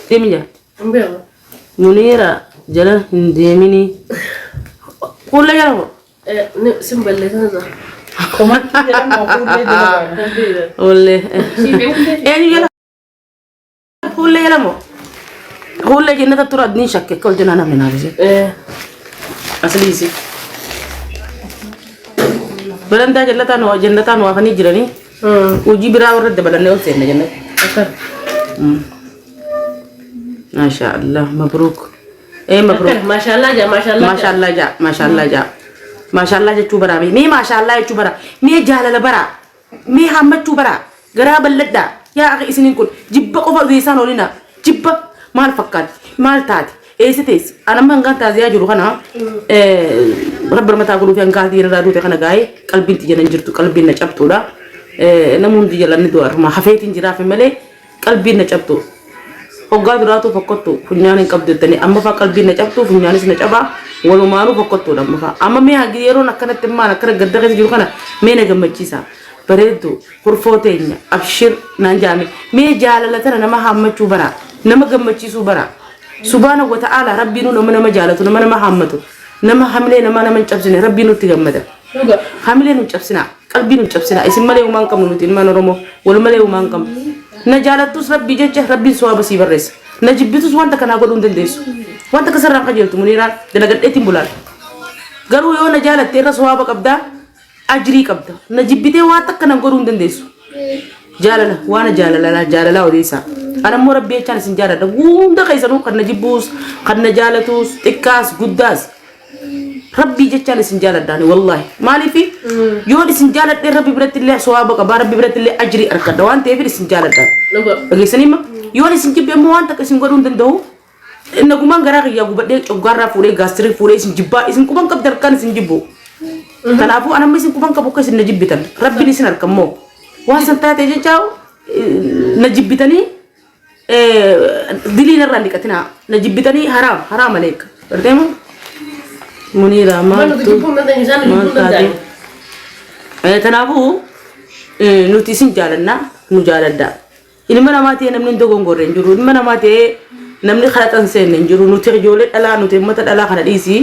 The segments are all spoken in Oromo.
Deemi jaa. Hin beeku. Muniira jala hin deemini. Kuullee jala moo? Sin balleessan isaa. Komantii jedhamu fuullee jala baana. Kuullee. Eenyu jala? Kuullee jala moo? Kuullee jennata tura adniin shakke akka ol jenaa namni naafise. Asliisi. Barandaa jallataan waa jannataan waa fanii jiranii. Hojii biraa warra dabalannee ol seenna jennata. Akkana. Maasha Allah mabruuk. Ee mabruuk. Akkana. Maashaallah jaa maashaallah jaa. Maashaallah jaa maashaallah jaa. Maashaallah jechuu baraa mee maashaallah jechuu baraa mee jaalala baraa mee haammachuu baraa garaa bal'adhaa yaa akhi isiniin kun jibba qofa odeessaan oolina jibba maal fakkaatti maal taati eessa teessi an amma hangaan taaziyaa jiru kana rabbi mataa godhuu fi hangaa haati irraa duute kana gaa'ee qalbiin tiyya nan jirtu qalbiin na cabxuudha namni hundi jalanni du'a irraa hafeetiin jiraafi malee qalbiin na cabxu. Hoggaa duraatuu fokkottu funyaan hin qabdu jettanii amma faa qalbiin na cabxu funyaanis na cabaa walumaanuu fokkottuudha amma faa. Amma mee hagi yeroon akkanatti maan akkana gadda keessa jiru kana mee na gammachiisa. Bareeddu kurfoo teenya abshir naan jaame mee jaalala tana nama haammachuu bara nama gammachiisuu bara. Subaana wa ta'aala rabbiinuu nama nama jaalatu nama nama haammatu nama hamilee nama nama hin cabsine rabbiinuu itti gammada. Dhuga. Hamilee nu cabsinaa qalbii nu cabsinaa isin malee uumaan qabnu nuti ilmaan Oromoo wal malee uumaan qabnu. Na jaalattus rabbii jecha rabbiin sowaaba sii barreessa. Na jibbitus wanta kanaa godhuu hin dandeessu. Wanta kasarraan qajeeltu muniiraan dalagadheetiin bulaan. Garuu yoo na jaalatte irra sowaaba qabdaa ajrii qabda. Na jibbitee waan takka nan godhuu hin dandeessu. Jaalala waan jaalalaa jaalalaa odeessaa. Ana immoo rabbii jechaan isin jaaladha. Hunda keessanuu kan na jibbuus kan na jaalatus xiqqaas guddaas. Rabbii jechaan isin jaaladha ani wallaahi. Maaliif yoon isin jaaladhe rabbi biratti illee sowaaba qabaa rabbi biratti illee ajrii argadha waan ta'eef isin jaaladha. Dhuga. Dhageessanii ma yoon isin jibbe immoo waan takka isin godhuu hin danda'u. Nagumaan garaa kiyyaa gubadhee coggaarraa fuudhee gaastirii fuudhee isin jibbaa isin quban qabdan harkaan isin jibbu. Kanaafuu anamma isin quban qabu akka isin na jibbitan rabbiin isin harka immoo waan san taate jechaa na jibbitanii dilii narraa hin dhiqatinaa na jibbitanii haraam haraam aleek gartee moo muniira Maal nuti maaltu jibbuu hin dandeenyu isaan nu maal jibbuu hin taate danda'an. Kanaafuu nuti isin jaalannaa nu jaaladhaa ilma namaa ta'ee namni hin dogongorre hin jiru ilma namaa ta'ee namni kalaxa hin seenne hin jiru nuti ijoollee dhalaa nuti uummata dhalaa kana dhiisii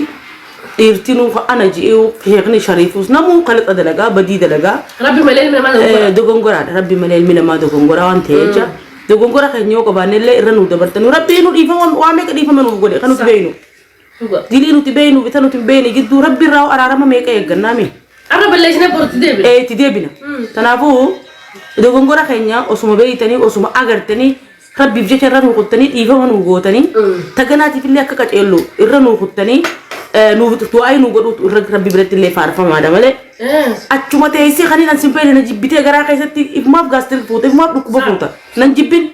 dhiirtinuu ana ji'uu sheekni shariifus namuu kalaxa dalagaa badii dalagaa. Rabbi malee ilmi namaa dogoggora. Dogongoraadha rabbi malee ilmi namaa dogongoraa waan ta'ee jecha dogongora keenya yoo qabaanne illee irra nu dabartanu rabbi nu dhiifama waa meeqa dhiifama nuuf godhe kan nuti beeynu Dhuga. dilii nuti beeynu bita nuti hin beeyne gidduu rabbi irraa araarama meeqa eeggannaa mee Arra balleessinee borutti deebina. Itti deebina kanaafuu dogongora keenya osuma beeytanii osuma agartanii rabbiif jecha irra nu kuttanii dhiifama nu gootanii taganaatiif illee akka qaceellu irra nu kuttanii nuuf du'aayii nu godhuutu irra rabbi biratti illee faarfamaadha malee achuma teessee kan hin sin beekne na jibbitee garaa keessatti ifumaaf gaastirik fuuta ifumaaf dhukkuba fuuta nan jibbin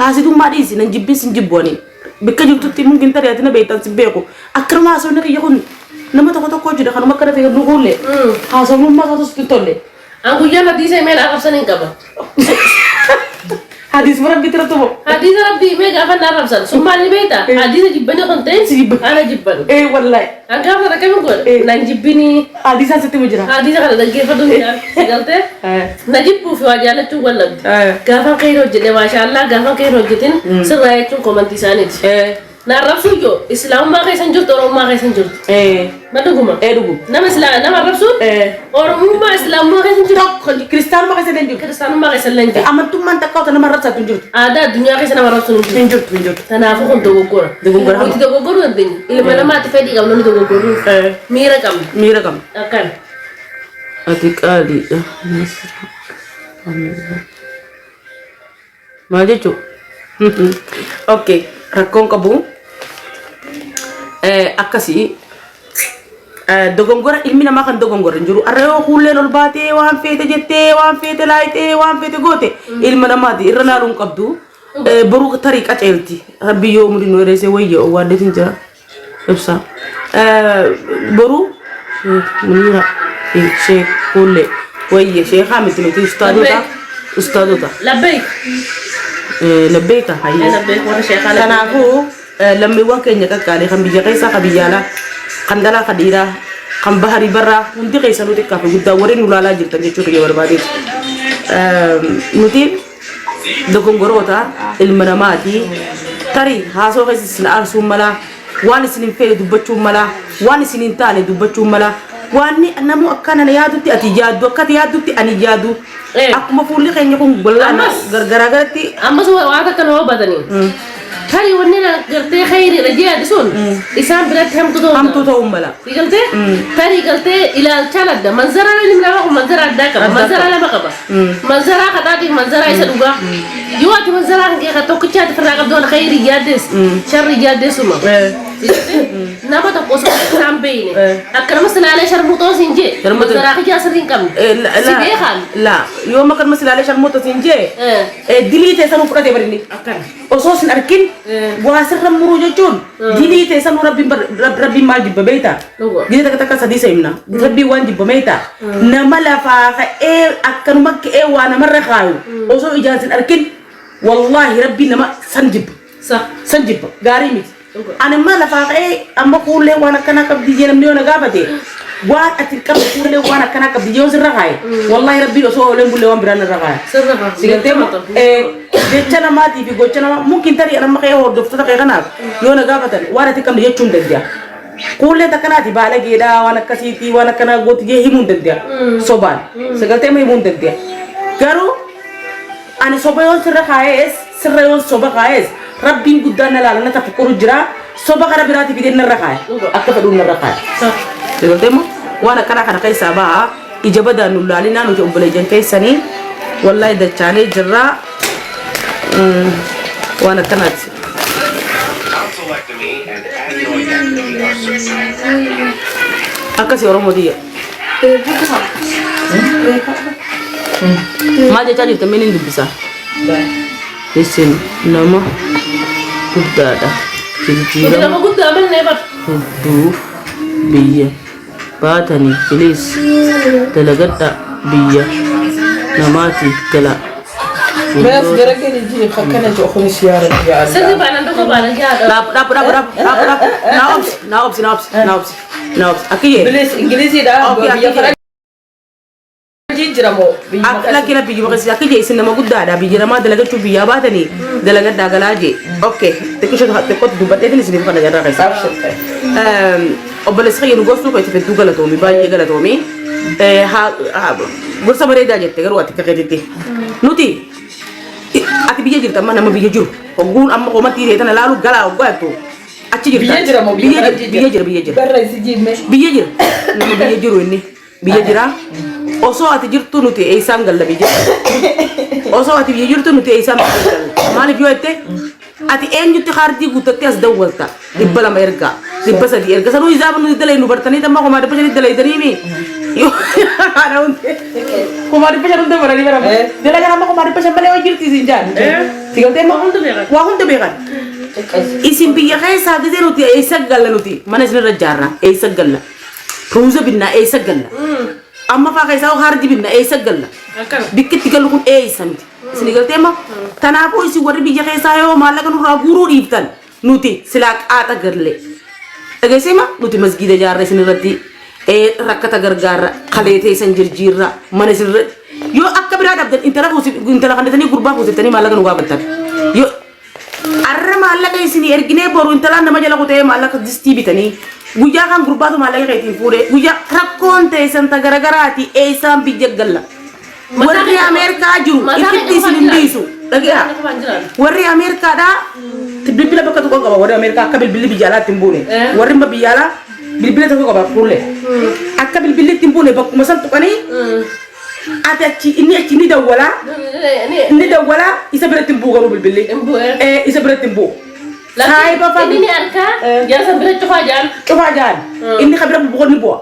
haasidummaa dhiisi nan jibbin sin jibbu ani bikka jirtutti mungin tarii ati na beektan sin beeku akkanuma haasofni kiyya kun nama tokko tokko jira kanuma akkana ta'e nu kuulle haasofnummaa isaatu sitti hin tolle. An guyyaan hadiisa himeen arrabsan hin qaba. Hadiisuma rabbiitti irratti moo? Hadiisa rabbii himee gaafa na arrabsan sun maal ni beektaa? Hadiisa jibbanii kan ta'in Si jibban. ana jibban. Ee wallaahi. An gaafa sana akkamiin godha? Nan jibbinii. Hadiisaan sitti mu jira. Hadiisa kana dhaggeeffadhu hin si galtee? Na jibbuu fi waa jaalachuun wal dhabde. Gaafan kheyri hojjedhe maashaallah gaafan kheyri hojjetin sirraa jechuun komantii isaaniiti. Na arrabsuu ijoo islaamummaa keessa hin jirtu oromummaa keessa hin jirtu. Ma dhuguma. Ee dhuguma. Nama islaa nama arrabsuun oromummaa islaamummaa keessa hin jirtu. Tokko kiristaanummaa keessa hin jirtu. Kiristaanummaa keessa illee hin jirtu. Amantummaan takka otoo nama arrabsaatu hin jirtu. Aadaa addunyaa keessa nama arrabsuun hin jirtu. Hin jirtu hin jirtu. Kanaafuu kun dogoggora. Dogoggora. Nuti dogoggoruu dandeenya. Ilma namaatti fedhii qabna nu dogoggoruu. Miira qabna. Miira qabna. Akkana. Ati qaaliidha. Maal jechuun? Okay, rakkoon qabu akkasii dogongora ilmi namaa kan dogongora hin jiru. Arra yoo kuulleen ol baatee waan feete jettee waan feete laayitee waan feete goote ilma namaati irra laaluu hin qabdu. Boruu tarii qaceelti. Rabbi yoo umurii nu dheeresse wayya owwaaddeetiin jira. Ibsa. Boruu Muniira sheek kuullee wayya sheekaa miti nuti ustaadota ustaadota. Labbeek. Labbeeka hayyee. Labbeek warra sheekaa labbeek. Kanaafuu lammiiwwan keenya qaqqaalee kan biyya keessaa kan biyya alaa kan dhalaa kan dhiiraa kan baharii barraa hundi keessanuu xiqqaa fi guddaa warri nu ilaalaa jirtan jechuu kiyya barbaadeeti. Nuti dogongoroota ilma namaati. Tarii haasoo keessa isin aarsuun malaa, waan isin hin feene dubbachuun malaa, waan isin hin taane dubbachuun malaa. Waanni namuu akka nana yaadutti ati yaaddu akka ati yaaddutti ani yaadu. Akkuma fuulli keenya kun Ammas. gargaraagaratti Ammas waan akka nama hubatanii. Tarii wanni na gartee khayriidha jedhan sun isaan biratti hamtuu ta'uu hamtuu ta'uu mala. Si galtee? Tarii galtee ilaalchaan adda. Manzaraa ilmi namaa kun manzaraa addaa qaba. Addaa Manzaraa qaba. lama qaba. Manzaraa kadhaatii fi manzaraa isa dhugaa. Yoo ati manzaraa kan kee kan tokkicha ati firraa qabdu kana khayrii yaaddees sharrii yaaddeessuma. Si galtee? Nama tokko osoo isaan beeyne akka nama silaalee sharmuuxoo siin jee Sharmuuxoo. manzaraa kiyyaa sirrii hin qabne. Si beekaan. La yoo makanuma silaalee sharmuuta siin jee dilii ta'e sanuu fudhatee barinni. Akkana. Osoo sin arkin waa sirra muruu jechuun dilii ta'e sanuu rabbiin rabbiin maal jibba beektaa? Dhuga. Gizee takka takka sadii seemna. Rabbiin waan jibba beektaa? Nama lafaa ka'ee akkanuma ka'ee waa namarra kaayu osoo ijaan sin arkin wallaahi rabbiin nama san jibba. Sa. San jibba gaarii miti. Dhuga. Ani amma lafaa ka'ee amma kuullee waan akkanaa qabdi jee namni yoo na gaafate waan ati hin qabne kuullee waan akkanaa qabdi jee yoo sirra kaaye wallaahi rabbiin osoo ooleen bullee waan biraan irra kaaya. Sirra haa. Si galtee moo? Jecha namaatii fi gocha namaa mumkin tarii amma ka'ee hordoftoota kee kanaaf yoo na gaafatan waan ati hin qabne jechuu hin danda'a. Kuullee takkanaati baalageedha waan akkasiiti waan akkanaa gooti jee himuu hin danda'a. Sobaan. Si galtee moo himuu hin danda'a. Garuu ani soba yoon sirra kaa'ees sirra yoon soba kaa'ees rabbiin guddaan na laala na tafakkaru jira soba kara biraati fidee narra kaa'e akka fedhuun narra kaa'e. Sa. Si galtee moo? Waan akkanaa kana keessaa ba'a ija badaan nu laalinaa nuti obboleeyyan keessanii wallahi dachaanee jirra waan akkanaati. Tonsillectomy and adenoidectomy are surgery. Akkasii Oromoo tiyya. Maal jechaa jirta mee nin dubbisa. Isin nama guddaadha. Nuti Jijjiirama nama guddaa mallee bar. hedduuf biyya baatanii please dalagadha biyya namaati gala. Mees gara gadi jiif akkana jedhu kunis yaa rabbi yaa Sirri Allah. baanaan tokko baanaan jaadha. Dhaab dhaab dhaab dhaab dhaab dhaab naa obsi naa obsi naa obsi naa obsi naa obsi akkiyyee. Bilis Ingiliziidha Okay, biyya akkiyyee. faranjii jira moo biyya Akka lakki la biyya bakka akka jee isin nama guddaadha biyya namaa dalagachuu biyyaa baatanii dalagadhaa galaa jee. Okay xiqqisho xiqqootti dubbadheetiin isiniif kana jarraa keessa. Abshir. Obboleessi kiyya nu gorsuu keetiif hedduu galatoomi baay'ee galatoomi. Gorsa bareedaa jette garuu ati akka keetitti. Nuti ati biyya jirta amma nama biyya jiru hogguun amma komantii ta'e tana laalu galaa hoggaa jettu achi jirta. Biyya jira moo biyya Biyya jira biyya jira biyya jira. Barra isi jimme. Biyya jira nama biyya jiru inni biyya jira osoo ati jirtu nuti eessaan galla biyya osoo ati biyya jirtu nuti eessaan biyya galla maaliif yoo jette ati eenyutti kaardii guuttattee as dawwalta 200 ergaa 300 erga sanuu hisaaba nuti dalaynu bartanii tamma 500,000 dalaydanii mi 500,500 hunda baranii barama dalagaan amma 500,000 malee hojii jirti isin jaan si galtee Waa hunda beekan. waa hunda beekan isin biyya keessaa gisee nuti eessa galla nuti mana isinirra ijaarra eessa galla ruuza binnaa eessa galla amma faa keessaa haardi binna eessa galla Akkana. bikkitti gallu kun eessa nuti isin galtee ma tanaafuu isin warri biyya keessaa yoo maallaqa nurraa guuruu dhiiftan nuti silaa qaaxa galle dhageessee ma nuti masgiida ijaarra isin irratti rakkata gargaarra kalee teessan jirjiirra mana isin irratti yoo akka biraa dhabdan intala fuusif intala kannetanii gurbaa fuusiftanii maallaqa nu gaafattan yoo arra maallaqa isinii erginee boru intalaan nama jala kutee maallaqa distii bitanii guyyaa kan gurbaatu maallaqa keetiin fuudhee guyyaa rakkoon teessan ta garagaraati eessaan biyya galla warri Ameerikaa jiru ifitti isin hin dhiisu dhage'a warri Ameerikaadhaa bilbila bakka tokko qaba warri Ameerikaa akka bilbilli biyya alaatti hin buune warri imma biyya alaa bilbila tokko qaba fuullee akka bilbilli itti hin buune bakkuma san tuqanii ati achi inni achi ni dawwalaa inni dawwalaa isa biratti hin bu'u garuu bilbilli Hin bu'u, eh. Isa biratti hin bu'u saayiba fa'a Inni ni arkaa jaarsa bira cufaa jaan. cufaa jaan inni ka bira bu'u ni bu'a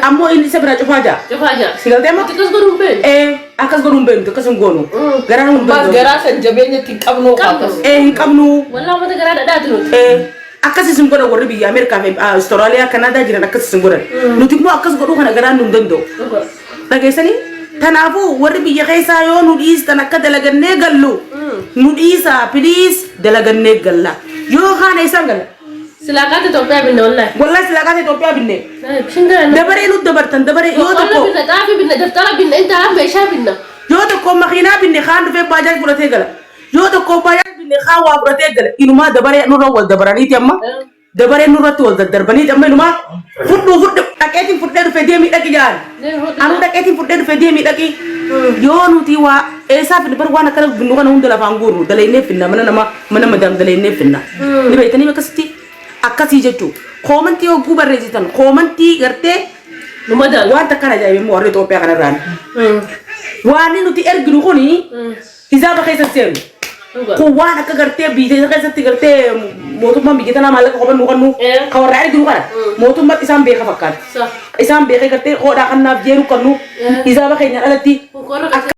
ammoo inni isa bira cufaa jaa Cufaa jaan. si galtee moo Ati akkas godhuun beeknu. Akkas godhuun hin beeknu akkas hin goonu garaan hin Ammaas beeknu garaa san jabeenya itti hin qabnu Qabnu. akkas. Hin qabnu Wallaa uummata garaa dhadhaati nuti. Akkas isin godhan warri biyya Ameerikaa fi Austraaliyaa Kanaadaa jiran akkas isin godhan nuti immoo akkas godhuu kana garaan nu hin danda'u. Dhageessanii? Tanaafuu warri biyya keessaa yoo nu dhiistan akka dalagannee gallu nu dhiisaa please dalagannee galla. Yoo kaana isaan galla. Silaa qaata Itoophiyaa binne wallahi. Wallahi silaa qaata Itoophiyaa binne. Shingaa Dabaree nu dabartan dabaree yoo Boqqolloo tokko binna, xaafii binna, daftara binna, intalaa meeshaa binna. yoo tokko makiinaa binne kaan dhufee baajaaj fudhatee gala. Yoo tokko baajaaj binne finne, kaan waa fudhatee gala. Inumaa dabaree nurra wal dabaraniiti amma. Dabaree nurratti wal daddarbaniiti amma inumaa fudhuu fudhu dhaqeetiin fudhee dhufe deemii dhaqi jedhan. Anuu dhaqeetiin fudhee dhufe deemii dhaqi. Yoo nuti waa eessaa finne bar waan akkana binnu kana hunda lafaan guurru dalaynee finna mana nama mana madaam dalaynee finna. Ni beektanii akkasitti akkasii jechuudha. Koomantii hogguu barreessitan koomantii gartee Nu madaalu. waan takkaan ajaa'ibe immoo warri Itoophiyaa kanarraan. Waan nuti erginu kuni hisaaba keessa seenu. Kun waan akka gartee biyya keessatti gartee mootummaan biyya tanaa maallaqa qofa nu kennu kan warra erginu kana mootummaan isaan beeka fakkaata. Isaan beekee gartee hodhaa kannaaf jeeru kannu hisaaba keenyaan alatti Kun qorra akka